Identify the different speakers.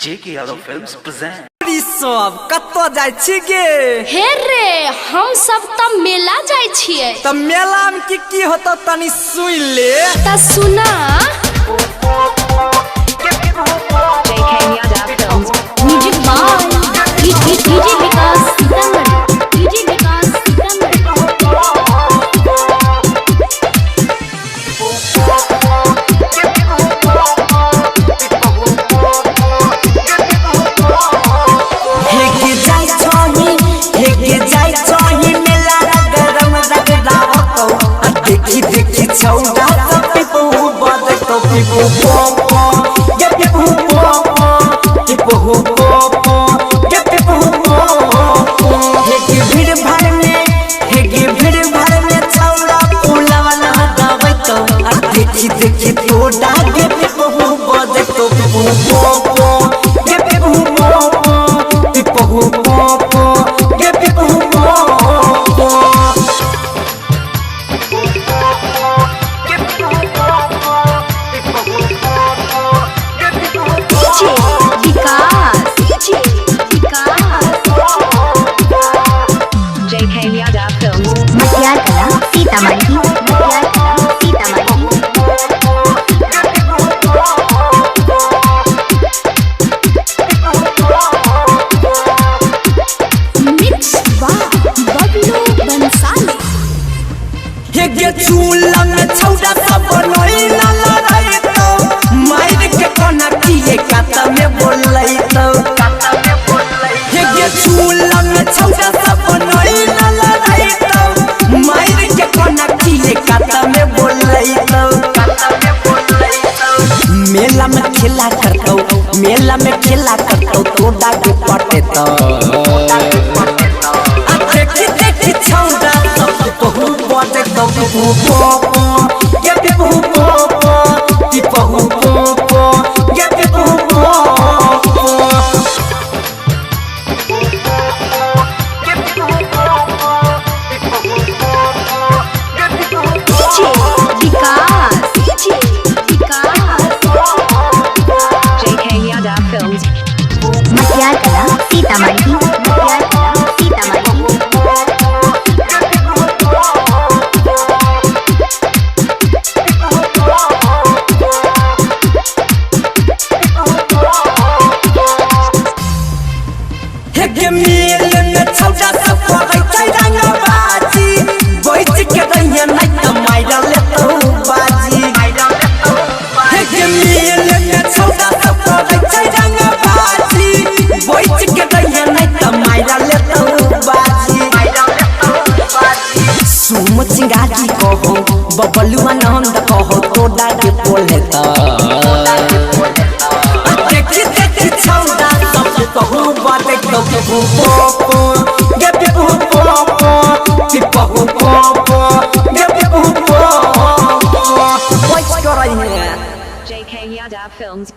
Speaker 1: JK Yadav Films present.
Speaker 2: सब कतऽ जाइ छी गे?
Speaker 3: हे रे, हम सब त मेला जाइ छियै।
Speaker 2: त मेला में की की होतौ तनी सुन ले।
Speaker 3: त सुना।
Speaker 4: JK Yadav Films.
Speaker 3: Music by DJ Vikas Sitamarhi, DJ Vikas Sitamarhi.
Speaker 2: हे के जाइ छही, हे के जाइ छही मेला गरम रगड़ावतौ। आ देखी देखी छौड़ा सब पिपू बजतौ, पिपू पो पो गे पिपू पो पो, पिपू पो पो गे पिपू पो पो। हे के भीड़ भाड़ में, हे के भीड़ भाड़ में छौड़ा पुलवा दबैतौ। आ देखी देखी तोड़ा गे पिपू बजतौ, पिपू पो पो गे पिपू पो पो, पिपहु पो पो गे पिपहु पो पो।
Speaker 3: DJ Vikas, DJ Vikas.
Speaker 4: JK Yadav Films.
Speaker 5: Matiyar Kala Sitamarhi, Matiyar Kala Sitamarhi.
Speaker 3: Mix by Bablu Bansali.
Speaker 2: हे गे चूल्हा में छौड़ा सब बनैला लड़ैतौ, मारि के कोना किए काता में बोलैतौ। हे गे चूल्हा में छौड़ा सब बनैला लड़ैतौ, मारि के कोना किए काता में बोलैतौ। मेला में खेला करतौ, मेला में खेला करतौ, तोड़ा के पटेतौ। आ देखी देखी छौड़ा सब पिपहु बजतौ, पिपहु पो पो गे पिपहु पो पो, पिपहु पो पो गे पिपहु पो पो।
Speaker 3: DJ Vikas, DJ Vikas.
Speaker 4: JK Yadav Films.
Speaker 5: Matiyar Kala Sitamarhi, Matiyar Kala Sitamarhi.
Speaker 2: हे गे मेल में छौड़ा सब करै छै रंगबाजी, बैठ के रहिए नै त मारि लेतौ बाजी। हे गे मेल में छौड़ा सब करै छै रंगबाजी, बैठ के रहिए नै त मारि लेतौ बाजी। सुम चिंगारी कहो, बबलुआ नंद कहो, तोड़ा के बोलेता। देखी देखी छौड़ा सब पिपहु बजतौ, पिपहु पो पो गे पिपहु पो पो, पिपहु पो पो गे पिपहु पो पो। वॉइस करै है।
Speaker 4: JK Yadav Films.